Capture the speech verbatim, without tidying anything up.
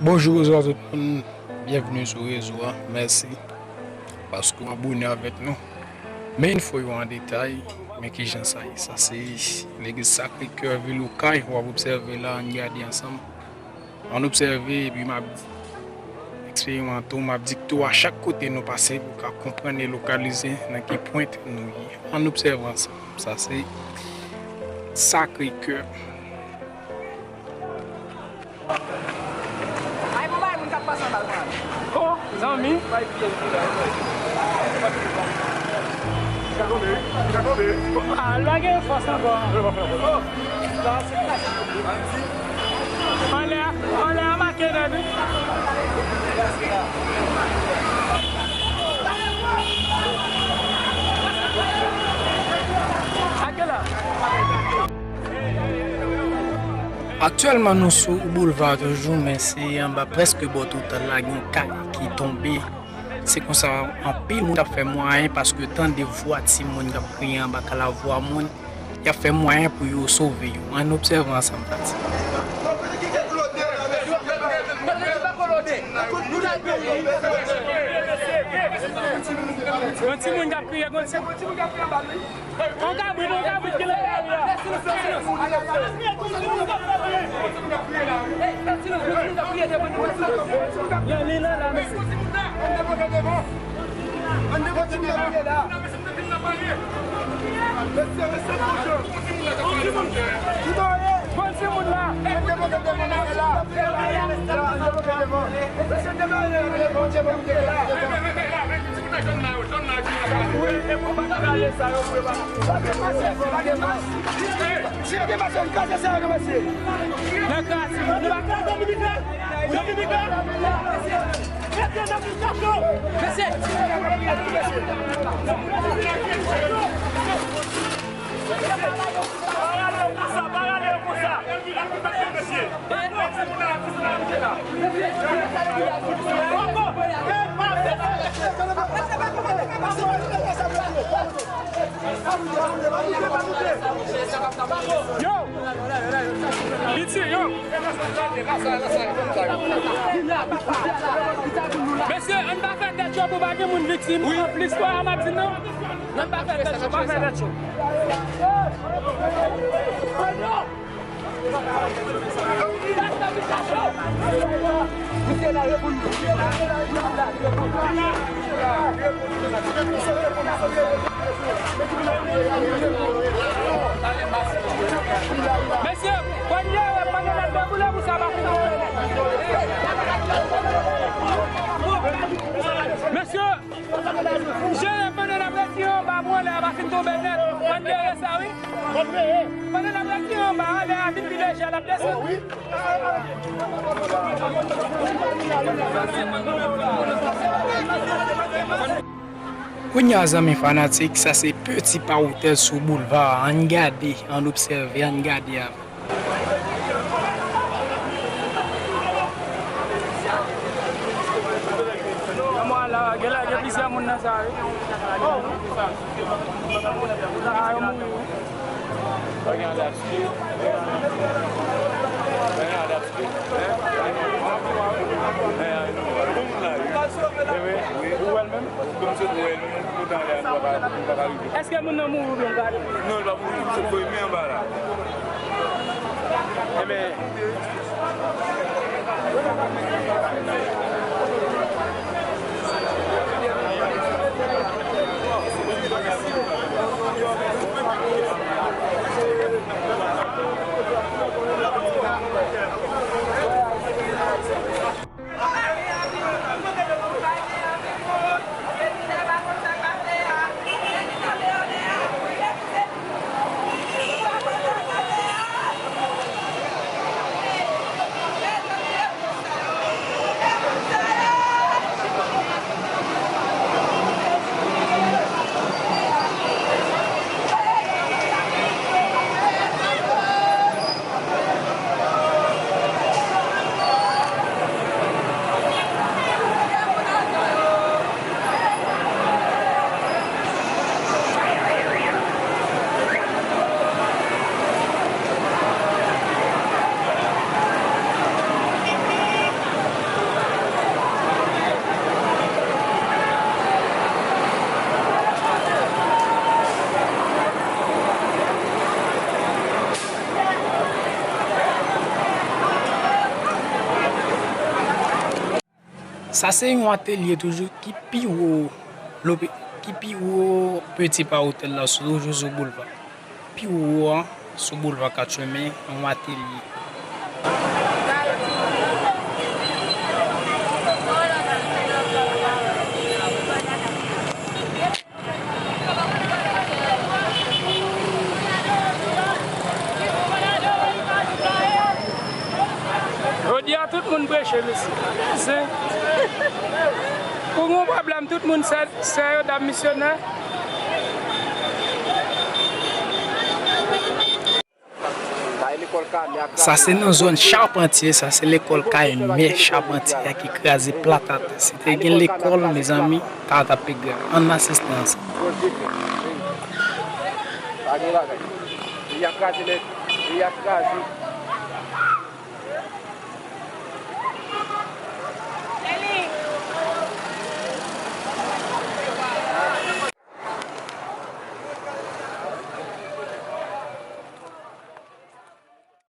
Bonjou, bonswa tout moun. Byenveni sou rezo a. Mèsi paske w abone avèk nou. Men enfo yo an detay, men kijan sa ye. Sa se legliz Sacré-Cœur vil Okay, w ap obsève la, ann gade ansanm. Ann obsève, epi m ap eksperimante w, m ap dikte w a chak kote nou pase pou w ka konprann e lokalize nan ki pwent nou ye. Ann obsève ansanm. Sa se Sacré-Cœur. Ay, bon, bay moun k ap pase anba l pran. Oh, zanmi. Ah, l pa gen fòs ankò. Oh, sa se. Anlè, anlè a make nèt wi. Aktyèlman, nou sou Boulevard toujou, men se anba, prèske bò tout la, gen yon kay ki tonbe. Se konsa, anpil moun ap fè mwayen paske tande vwa timoun k ap kriye anba kalavwa moun. Y ap fè mwayen pou yo sove yo. Ann obsève ansanm sa. Yon timoun k ap kriye, yon timoun k ap kriye anba l wi. On kabrit, on kabrit ki nan lari a. Li nan la, mesye. Bon timoun la. Nèg la, si nou pa kraze, nou pa kraze. Mesye! Yo! Piti, yo! Mesye, ann pa fè tèt cho pou pa gen moun viktim. Wi. Listwa a m ap di nou. Ann pa fè tèt cho, pa fè tèt cho. Mesye, pwemye, pwemye nèg deboule pou sa pa fin tonbe nèt. Mesye, jere pandan n ap retire anba pou anlè a pa fin tonbe nèt. Ann veye sa, wi. Pandan n ap retire anba a, lè a vin pi lejè, l ap desann. Kounye a, zanmi fanatik, sa se Petit Parenthèse sou Boulevard. Ann gade, ann obsève, ann gade a. Nan mwa la, gen la, gen plizyè moun nan sa, wi. Ah, yo mouri, wi. Pa gen adapte. Pa gen adapte. Bon moun la, wi. Wi, wi. Ou wè l menm? Kòm se nou wè l, nou, nou ta anlè a, nou pa ka, nou pa ka rive. Èske moun nan mouri oubyen l pa mouri? Non, l pa mouri, se voye men anba la. Enben, Sa se yon atelye toujou ki pi wo, lopi- ki pi wo Petit Pas Hotel la, sou, toujou sou boulva. Pi wo an, sou boulva Kat Chemen, yon atelye. Jodi a, tout moun preche, mesye. Zen. Pou gen pwoblèm, tout moun sè, sè yo, dam misyonè. Sa se nan zòn Chapantye, sa se lekòl kay mè Chapantye a ki kraze plat atè. Si te gen lekòl, mezanmi, ta t ap pi grav. Ann asiste ansanm.